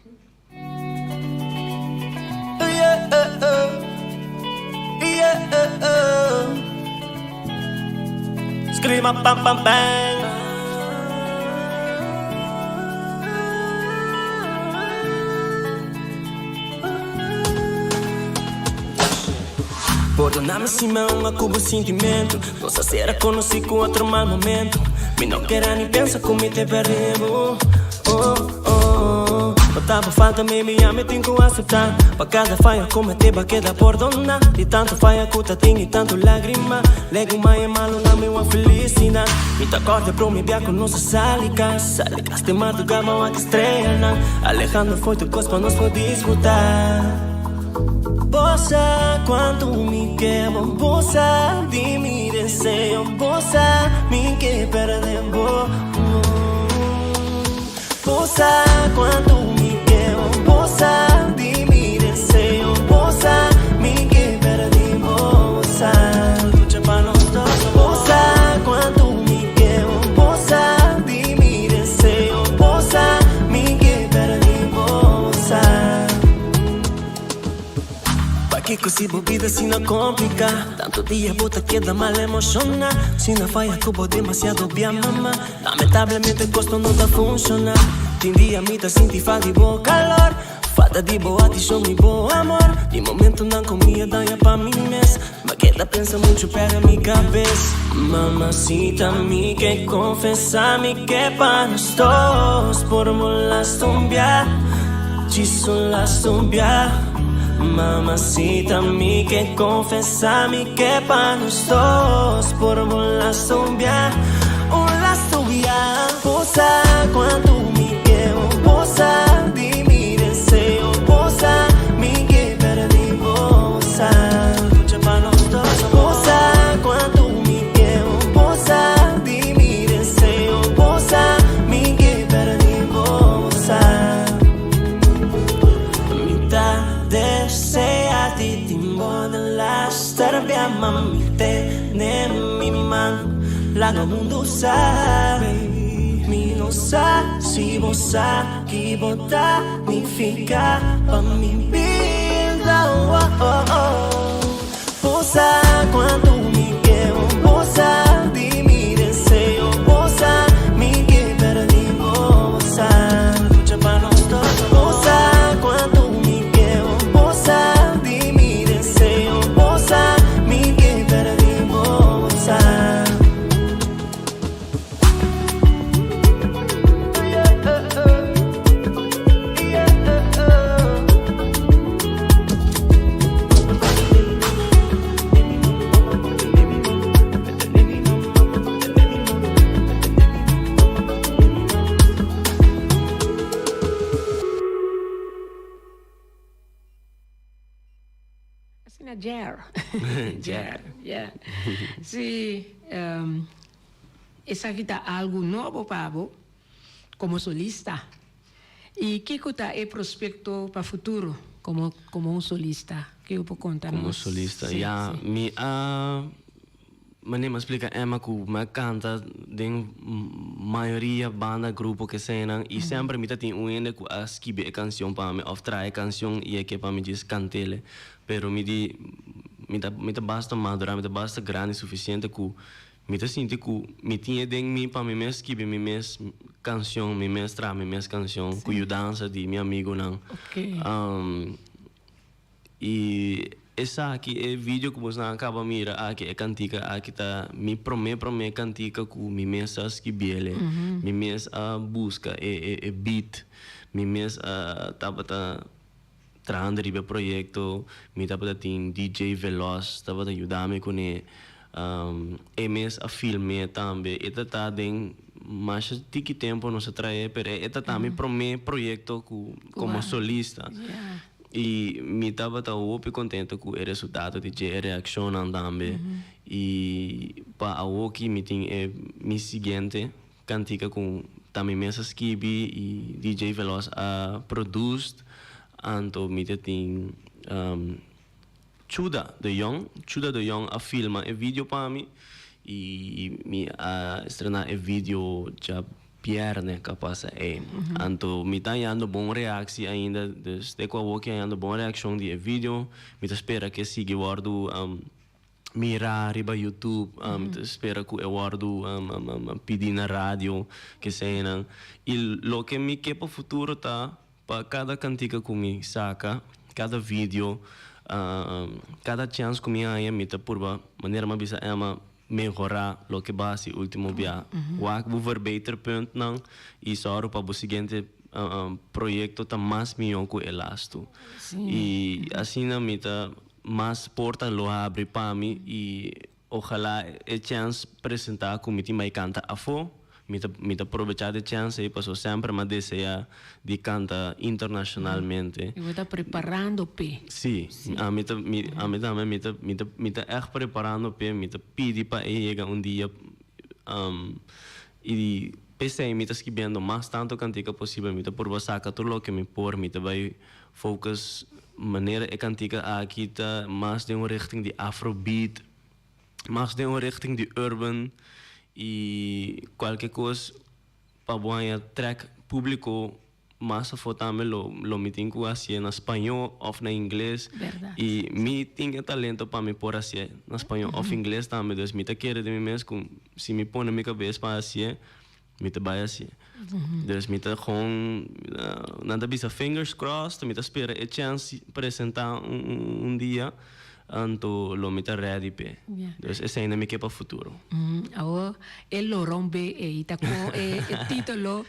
Scream pam pam bang. Pordona mi si mi a hunga ku bo sintimentu. Nos a sera konosí ku otro mal momentu. Mi no kere ni pensa ku mi te perde bo. Oh, oh. No taba falta mi, mi ami tin ku aseptá. Pa kada faya kometé bo a keda pordoná. Di tantu faya ku ta tin i tantu lágrima. Legumai e malu na mi wan felisidat. Mi ta kòrda promé bia ku nos a sali kas. Sali kas te madrugá ma wak estreanan. Alejandro foi tur kos pa nos por disfrutá. Bo sa kuantu mi ke bo, bo sa di mi deseo, bo sa mi ke perde bo. Bo sa kuantu mi ke bo, bo sa di mi deseo, bo sa mi ke perde bo, bo sa lucha pa nos dos. Bo sa kuantu mi ke bo, bo sa di mi deseo, bo sa mi ke perde bo, bo sa. Pakiko si bo bida asina kompliká? Tantu dia bo ta keda mal emoshoná. Si na faya ku bo demasiado bia mama. Lamentablemente kos no ta funshoná. Tin dia mi ta sinti falta di bo kalor, falta di bo atishon i bo amor. Di momentunan ku mi a daña pa mi mes, m'a keda pensa muchu pèrdè mi kabes. Mamacita mi ke konfesá mi ke pa nos dos por molasta un bia, djis un lasta un bia. Mamacita mi ke konfesá mi ke pa nos dos por molasta un bia, un lasta un bia. Bo sa kuantu mi ke bo sa di mi deseo, bo sa mi ke pèrdè bo, bo sa lucha pa nos dos. Bo sa kuantu mi ke bo sa di mi deseo, bo sa mi ke pèrdè bo, bo sa. Mi ta desea di tin bo den laster bia ma mi tene mi man laga mundu sa Mi no sa si bo sa ki bo ta nifica pa mi bida oh, oh, oh. Bo sa kuantu mi ke bo, bo sa di mi deseo, bo sa mi ke perde bo, bo sa lucha pa nos dos. Bo sa kuantu mi ke bo, bo sa di mi deseo, bo sa mi ke perde bo, bo sa. Asina Jer. Jer, yeah. Si, esaki ta algu nobo pa bo komo solista. I kiko ta e prospekto pa futuro komo komo un solista? Ke bo por konta Komo nos? solista, Si, ya. si. Mi a Manera mi a splika Emma ku mi a kanta den mayoria banda, grupo, kesenan i semper mi ta tin un hende ku a skibi e kansion pa mi òf traha e kansion i e ke pa mi djis kant'el. Pero mi di mi ta mi ta basta madurá, mi ta basta grandi sufisiente ku mi ta sinti ku mi tin e den mi pa mi mes skibi mi mes kansion, mi mes traha mi mes kansion ku yudansa di mi amigunan. I esaki, e video ku bosnan a kaba mira aki, e kantika aki ta mi promé promé kantika ku mi mes a skibiel. Mi mes a buska e e e beat, mi mes a tabata trahando riba e proyekto, mi tabata tin DJ Veloz tabata yuda mi kuné, e mes a film'é tambe. E ta ta den masha tiki tempu nos a trae, pero e ta ta mi promé proyekto ku komo solista. I mi tabata hopi kontento ku e resultado di dje, e reakshonnan tambe. I pa awoki mi tin e mi siguiente kantika ku ta mi mes a skibi i DJ Veloz a produced. Anto mi ta tin Chuda de Jong, Chuda de Jong a filma e video pa mi i mi a estrena e video dja Bierne ka pasa ei. Anto mi ta hañando bon reactie ainda, dus te ku awoki hañando bon reaccion di e video. Mi ta spera ku e sigui wòrdu mirá riba YouTube, mi ta spera ku e wòrdu pidí na radio, kesenan. I loke mi ke pa futuro ta pa kada kantika ku mi saka, kada video, kada chèns ku mi haña mi ta purba manera mi a bisa Emma, Mehorá loke bo a hasi último bia. Wak bo verbeterpuntnan i sòru pa bo siguiente proyekto ta mas mihó ku e lastu. I asina mi ta mas porta lo habri pa mi i ojalá e chèns presentá ku mi tin bai kanta afó. Mi ta mi ta probechá di chèns ei pasobra semper mi a deseá di kanta internashonalmente. I bo ta preparando p'e. Sí, ami ta mi ami tambe mi ta mi ta mi ta ègt preparando p'e, mi ta pidi pa e yega un dia i p'esei mi ta skibiendo mas tantu kantika posibel, mi ta purba saka tur loke mi por, mi ta bai focus manera e kantika aki ta mas den un richting di afrobeat. Mas den un richting di urban y cualke cos pa bo haña trek publico mas afo tambe lo lo mi tin cu hacié na spañó of na ingles y mi tin e talento pa mi por hacié na spañó of ingles tambe dus mi ta kere den mi mes cu si mi pone mi cabes pa hacié mi ta bay hacié. Dus mi ta gewoon nan ta bisa fingers crossed mi ta spera e chance presenta un dia anto lo mi ta ready p'e. Dus esei nan mi ke pa futuro. Awor e loron be ei ta kon e titulo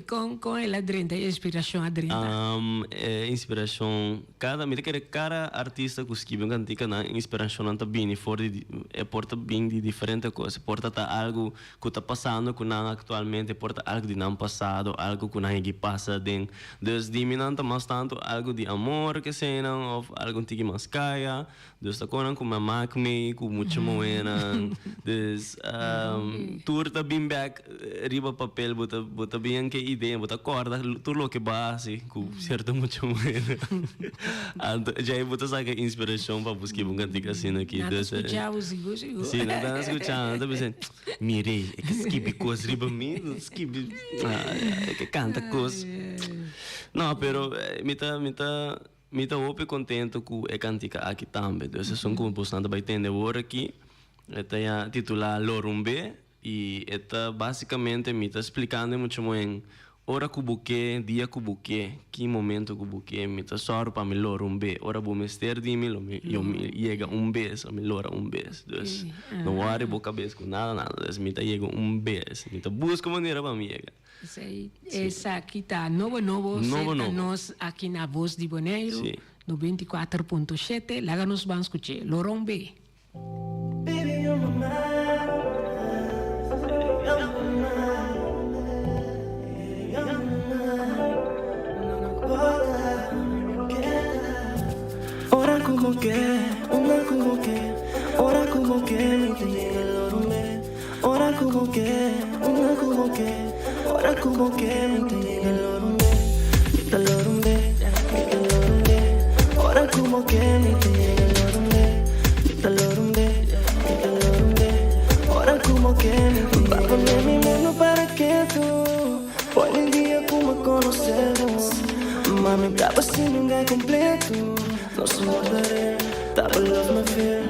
kon kon el a drenta e inspiracion a drenta? E inspiracion cada mi ta kere cada artista ku skibi un kantika nan inspiracionnan ta bini for di e por ta bin di diferente kos e por ta ta algu ku ta pasando ku nan aktualmente, por ta algu di nan pasado, algu ku nan higi pasa den. Dus di mi nan ta mas tantu algu di amor ke eseinan òf algu un tiki mas kaya. Dus ta konan ku mi a mak mi ku mucha muhénan. Dus tur ta bin bèk riba papel, bo ta bo ta bin ke idea, bo ta kòrda tur loke bo a hasi ku sierto mucha muhénan. Anto djei bo ta saka inspirashon pa bo skibi un kantika asina aki. Nan ta skucha bo sigur sigur. Si, nan ta skucha, nan ta bisa. Mir'é, e ke skibi kos riba mi, skibi, e ke kanta kos. No, pero mi ta, mi ta, mi ta hopi kontento ku e kantika aki tambe. Dus esun ku bosnan ta bai tende awor aki, e ta ya titulá Lorumbe i e ta basikamente mi ta splikando e mucha muhé Ora ku bo ke, dia ku bo ke, ki momento ku bo ke, mi ta sòru pa mi lora un be. Ora bo mester di mi, lo mi yo mi yega un bes, lo mi lora un bes. Dus, no wòri bo kabes ku nada nada. Dus mi ta yega un bes. Mi ta buska manera pa mi yega. Esei, esaki ta nobo nobo serka nos aki na Voz di Boneiru, 94.7. Laga nos ban skuch'é. Lora un be. bo ke, unda ku bo ke. Ora ku bo ke, mi ta yega loro me. Ora ku bo ke, unda ku bo ke. Ora ku bo ke, mi ta yega loro me. Mi ta loro me, mi ta loro me. Ora ku bo ke, mi ta yega loro me. Mi ta loro me, mi ta loro me. Ora ku bo ke, mi ta yega. B'a pone mi mundu para ketu. For di dia ku m'a konosé bo. Mami taba sin un guy kompleto. Nos amor ta real, ta bo love mi feel.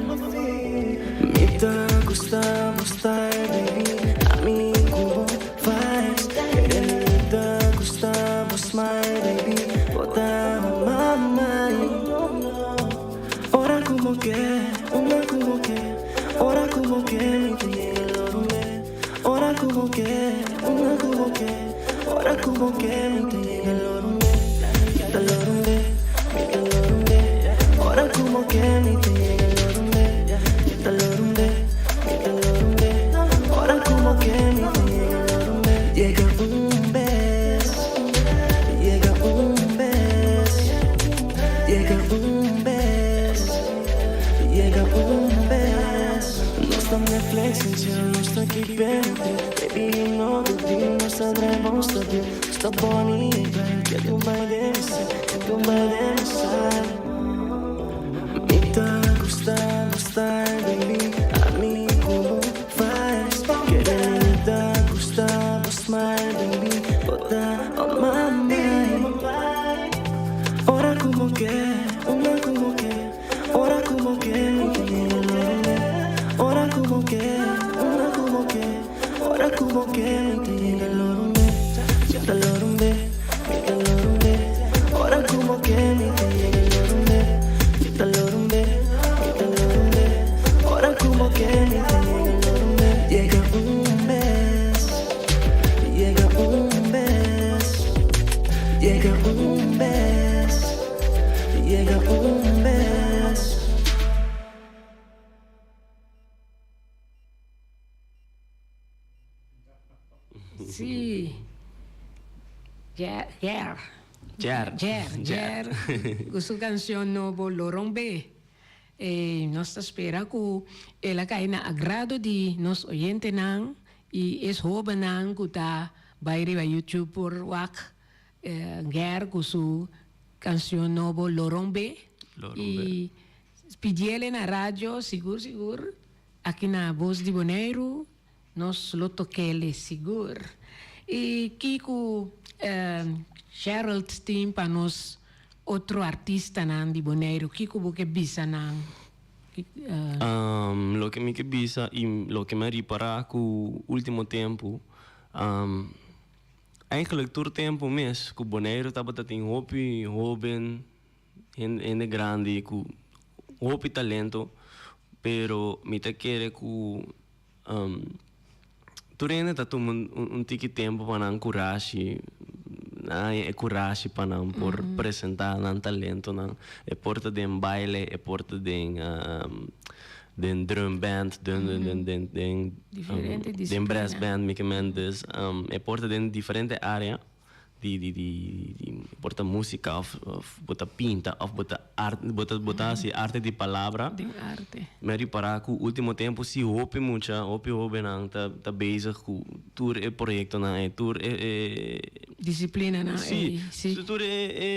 Mi ta gusta bo style, baby. Ami ku bo vibes. Kere mi ta gusta bo smile, baby. Bo ta on my mind. Ora ku bo ke, unda ku bo ke. Ora ku bo ke, mi ta yega loro me. Ora ku bo ke, unda ku bo ke. Ora ku bo ke, mi ta yega loro me. Mi ta loro me, mi ta loro me. Ora ku bo ke, mi ta yega loro me. Mi ta loro me, mi ta loro me. Ora ku bo ke, mi ta yega loro me. Yega un bes, yega un bes, yega un bes, yega un bes. Nos ta Netflix and chill, nos ta keep it real. Baby, you know the deal, nos ta drive, nos ta deal. Nos ta Bonnie and Clyde, get to by them side, get to by them side. Mi ta gusta bo style, baby. Ami ku bo vibes. Kere mi ta gusta bo smile, baby. Bo ta on my mind. Ora ku bo ke, unda ku bo ke. Ora ku bo ke, mi ta yega loro me. Ora ku bo ke, unda ku bo ke. Ora ku bo ke, mi ta yega loro me. Mi ta loro me, mi ta loro me. Ora ku bo ke, mi ta yega loro me. Mi ta loro me, mi ta loro me. Ora ku bo ke, mi ta yega loro me. Yega un bes, yega un bes, yega un bes, yega un bes. Sí. Jer, Jer. Jer. Jer, Jer. Ku su kanshon nobo Loron B. E nos ta spera ku el a kai na agrado di nos oyentenan i es hobennan ku ta bai riba YouTube por wak Jer ku su kanshon nobo Loron B. Loron B. I pidiele na radio sigur sigur aki na Bos di Boneiru nos lo tokele sigur. I kiko Gerald tin pa nos otro artistanan di Boneiru? Kiko bo ke bisa nan? Loke mi ke bisa i loke mi a ripará ku último tempu, eigenlijk tur tempu mes ku Boneiru tabata tin hopi hóben, hende grandi ku hopi talento, pero mi ta kere ku tur hende ta tuma un tiki tempu pa nan kurashi, nan haña e kurashi pa nan por presentá nan talentonan. E por ta den baile, e por ta den den drum band, den den den den den brass band mi ke men dus e por ta den diferente área. Di di di di por ta música of of bo ta pinta of bo ta art bo ta bo ta hasi arte di palabra. Den arte. Mi a ripará ku último tempu si hopi mucha hopi hóbennan ta ta bezig ku tur e proyektonan ei tur e e Disiplinanan ei, si. Si, tur e e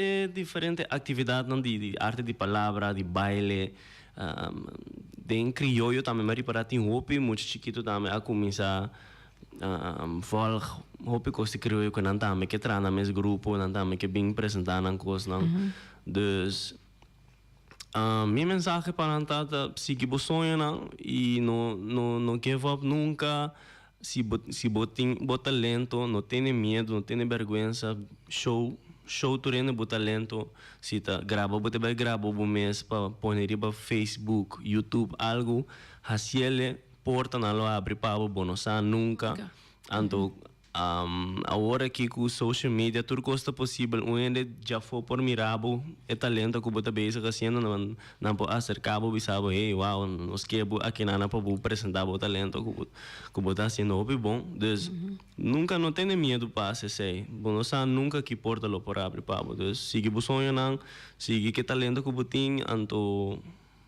e diferente aktividatnan di di arte di palabra di baile den krioyo tambe mi a ripará tin hopi mucha chikitu tambe a kuminsá Volg hopi kos di krioyo ku nan tambe ke traha nan mes grupo, nan tambe ke bin presentá nan kosnan. Dus mi mensahe pa nan ta ta sigui bo soñonan i no no no give up nunka. Si bo si bo tin bo talento no tene miedu, no tene bèrgwensa, show show tur hende bo talento. Si ta graba bo ta bai graba bo mes pa pone riba Facebook, YouTube algu, hasiel. Portanan lo abri pa bo, bo no sa nunka. Anto Awor aki ku social media tur kos ta posibel, un hende djafó por mira bo e talento ku bo ta bezig hasiendo, nan nan por aserká bo bisa bo hey wow nos ke bo akinana pa bo presentá bo talento ku bo ku bo ta hasiendo hopi bon. Dus nunka no tene miedu pa hasi esei, bo no sa nunka ki porta lo por abri pa bo. Dus sigui bo soñonan, sigui ke talento ku bo tin anto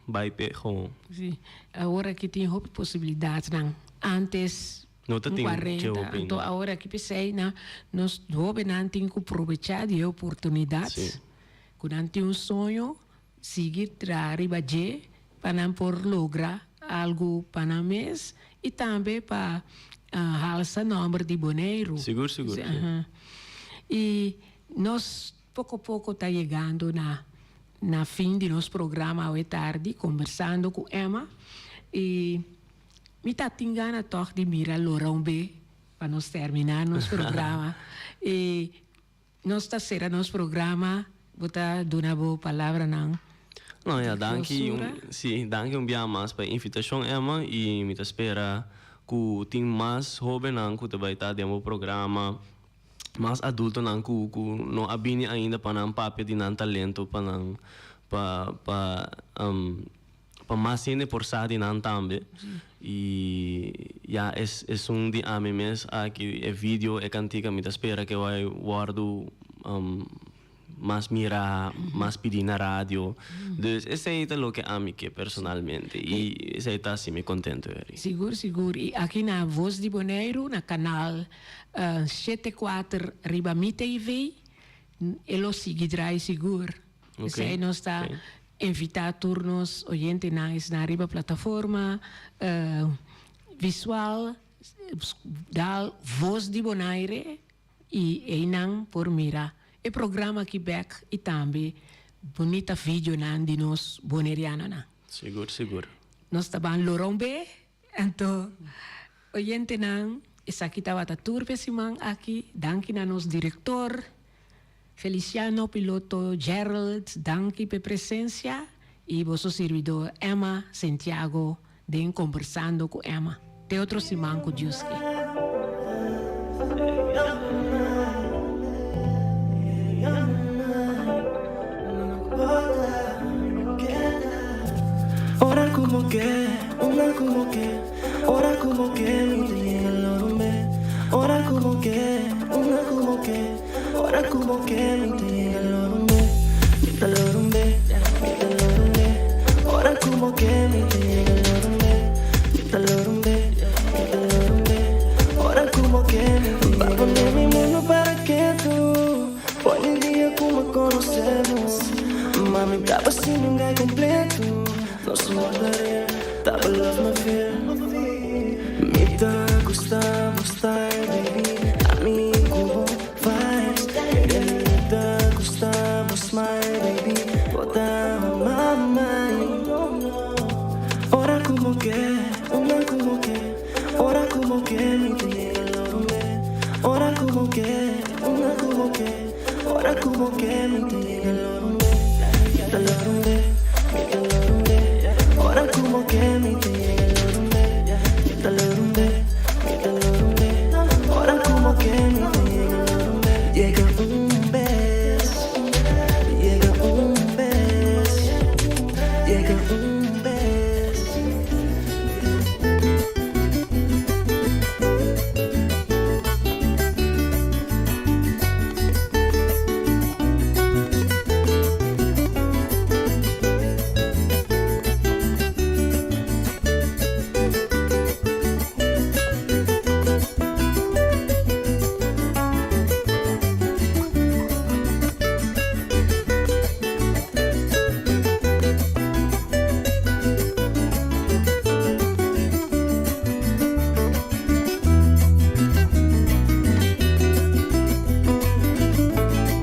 bai p'e gewoon. Sí, awor aki tin hopi posibilidatnan. Antes No ta un tin 40, txeu hopi anto no. awor aki p'esei na nos hobennan tin ku probechá di e oportunidat ku nan tin un soño, sigui traha riba dje pa nan por logra algu pa nan mes i tambe pa halsa nòmber di Boneiru. Sigur, sigur, si. I nos poko poko ta yegando na na fin di nos programa awe tardi kombersando ku Emma i Mi ta tin gana tòg di mira Lora un be pa nos terminá nos programa. I nos ta sera nos programa, bo ta duna bo palabranan No, ya, di danki un, klosura. sí, danki un bia mas pa e invitashon, Emma, i mi ta spera ku tin mas hóbennan ku ta bai ta den bo programa, mas adultonan ku ku no a bini ainda pa nan papia di nan talento, pa nan pa pa Pa mas hende por sa di nan tambe. Y ya es esun di ami mes aki e video e cantica mi ta spera ke wai wordo mas mira, mas pidi na radio. Dus esey ta loke ami ke personalmente y esey ta haci mi contento eri. Sigur sigur y aki na Voz di Boneiru na canal 74 riba Mi TV e lo sigui draai sigur. Esei nos ta invitá tur nos oyentenan esnan riba plataforma visual dal Voz di Bonaire i einan por mira e programa aki bek i tambe bunita videonan di nos bonerianonan. Sigur sigur. Nos ta ban lora un be, anto oyentenan esaki tabata tur p'e siman aki. Danki na nos direktor Feliciano Piloto Gerald danki p'e presencia y boso sirbidor Emma Sentiago den Combersando cu Emma. Te otro siman cu Dios ke. Ora ku bo ke mi ta yega lorumbe Mi ta lorumbe, mi ta lorumbe Ora ku bo ke mi ta yega lorumbe Mi ta lorumbe, mi ta lorumbe Ora ku bo ke mi ta yega Bo a pone mi mundu para ketu For di dia ku mi konosé bo Mami taba sin un guy kompletu Nos amor ta real, taba love mi feel Mi ta gusta bo.